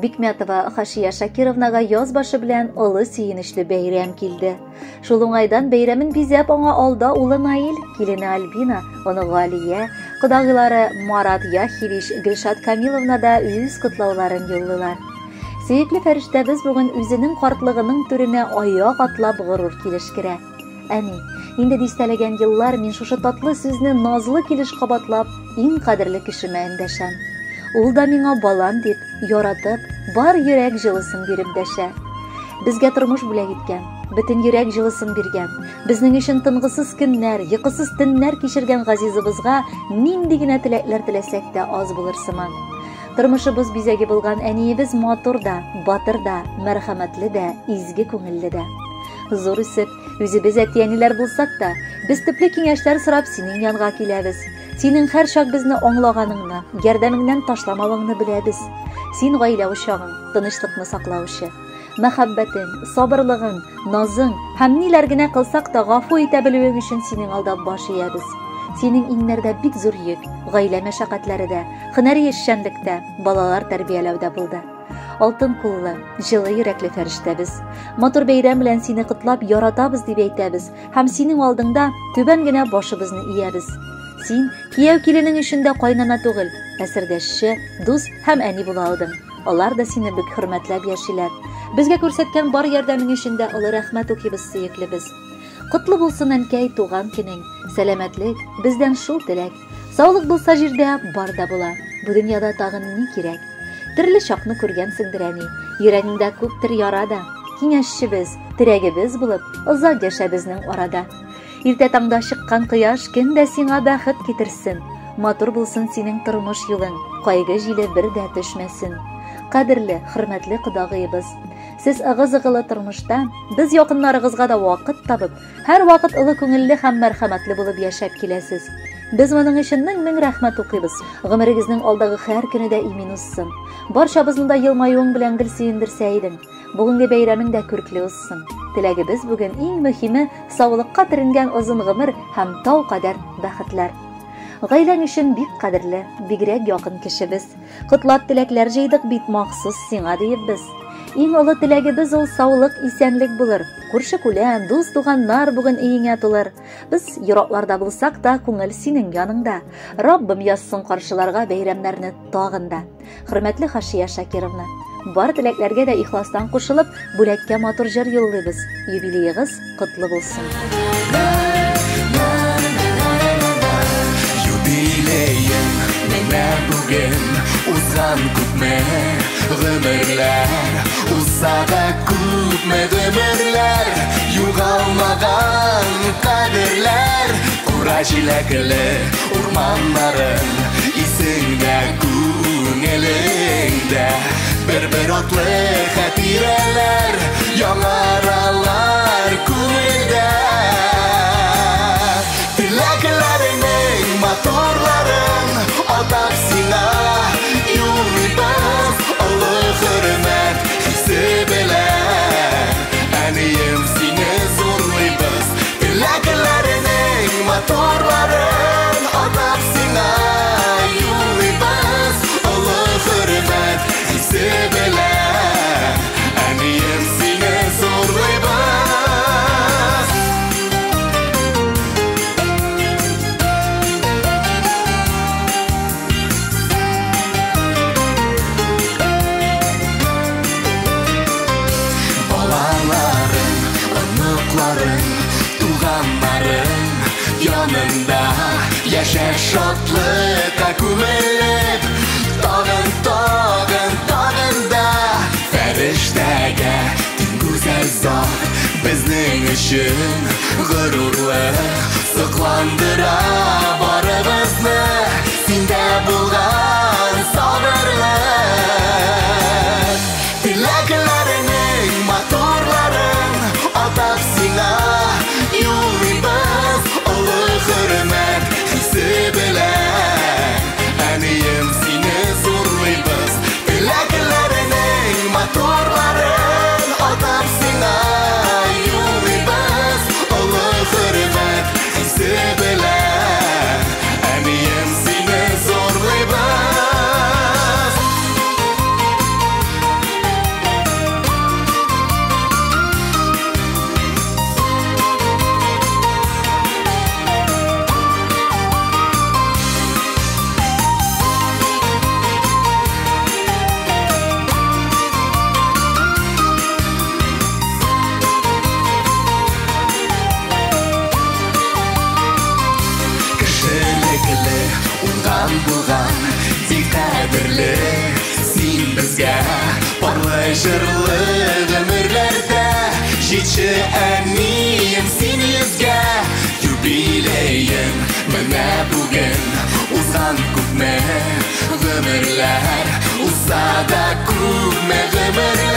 Бикмятова Хашия Шакировнага яз башы белән олы сөенечле бәйрәм килде. Шул уңайдан бәйрәмен бизәп аңа алда улы Наил, килене Альбина, оныгы Алия, кодагыйлары Марат Яхевич, Гөлшат Камиловна да үз котлауларын юллыйлар. Сөекле фәрештәбез бүген үзенең картлыгының түренә аяк атлап горур килеш керә. Әни, инде дистәләгән еллар мин шушы татлы сүзне назлы килеш кабатлап, иң кадерле кешемә эндәшәм. Ул да миңа балам дип, яратып, бар йөрәк җылысын биреп дәшә. Безгә тормыш бүләк иткән, бөтен йөрәк җылысын биргән, безнең өчен тынгысыз көннәр, йокысыз төннәр кичергән газизыбызга нинди генә теләкләр теләсәк тә аз булыр сыман. Тормышыбыз бизәге булган әниебез матур да, батыр да, мәрхәмәтле дә, изге күңелле дә. Зур үсеп, үзебез әти-әниләр булсак та, без төпле киңәшләр сорап синең янга киләбез. Синең һәрчак безне аңлаганыңны, ярдәмеңнән ташламавыңны беләбез. Син гаилә учагың, тынычлыкны саклаучы. Мәхәббәтең, сабырлыгың, назың һәм ниләр генә кылсак та гафу итә белүең өчен синең алда баш иябез. Синең иңнәрдә бик зур йөк, гаилә мәшәкатьләре дә, һөнәри эшчәнлек тә, балалар тәрбияләү дә булды. Алтын куллы, җылы йөрәкле фәрештәбез. Матур бәйрәм белән сине котлап, яратабыз дип әйтәбез һәм синең алдыңда түбән генә башыбызны иябез. Син кияү киленең өчен дә кайнана түгел, ә сердәшче, дус һәм әни була алдың. Алар да сине бик хөрмәтләп яшиләр. Безгә күрсәткән бар ярдәмең өчен дә олы рәхмәт укыйбыз, сөеклебез. Котлы булсын, әнкәй, туган көнең. Сәламәтлек, бездән шул теләк. Саулык булса җирдә бар да була. Бу дөньяда тагын ни кирәк? Төрле чакны күргәнсеңдер, әни. Йөрәгеңдә күптер яра да. Киңәшчебез, терәгебез булып, озак яшә безнең арада. Иртә таңда чыккан кояш көн дә сиңа бәхет китерсен. Матур булсын синең тормыш юлың, кайгы җиле бер дә төшмәсен. Кадерле, хөрмәтле кодагыебыз, сез ыгы-зыгылы тормышта без якыннарыгызга да вакыт табып, һәрвакыт олы күңелле һәм мәрхәмәтле булып яшәп киләсез. Без моның өчен мең-мең рәхмәт укыйбыз. Гомерегезнең алдагы һәр көне дә имин узсын. Барчабызны да елмаюың белән гел сөендерсә идең. Бүгенге бәйрәмең дә күркле узсын. Теләгебез бүген иң мөһиме саулыкка төренгән озын гомер һәм тау кадәр бәхетләр. Гаиләң өчен бик кадерле, бигрәк якын кешебез. Котлап теләкләр җыйдык бит махсус сиңа диеп без. Иң олы теләгебез ул саулык, исәнлек булыр. Күрше-күлән, дус-туганнар бүген өеңә тулыр. Без еракларда булсак та, күңел синең яныңда. Раббым язсын каршыларга бәйрәмнәрне тагын да. Хөрмәтле Хашия Шакировна, бар теләкләргә дә ихластан кушылып, бүләккә матур җыр юллыйбыз. Юбилеегыз котлы булсын. Юбилеең менә бүген, узган күпме гомерләр, узса да күпме гомерләр, югалмаган кадерләр, кура җиләкле урманнарың, исеңдә, күңелеңдә, бер-бер атлы хатирәләр, яңаралар күңелдә. Теләкләреңнең матурларын атап сиңа юллыйбыз, олы хөрмәт хисе белән. Әнием, сине зурлыйбыз. Теләкләреңнең матурларын атап сиңа юллыйбыз, олы хөрмәт хисе белән. Әнием, сине зурлыйбыз. Балаларың, оныкларың, туганнарың янында яшә шатлыкка күмелеп, тагын, тагын, тагын да фәрештәгә тиң гүзәл зат, безнең өчен горурлык, сокландыра барыбызны синдә булган сабырлык. Теләкләреңнең матурларын атап сиңа юллыйбыз, олы хөрмәт хисе белән. Әнием, сине зурлыйбыз. Теләкләреңнең матурларын атап сиңа юллыйбыз, Җырлы гомерләрдә җитче әнием син йөзгә. Юбилеең менә бүген, узган күпме гомерләр, узса да күпме гомерләр.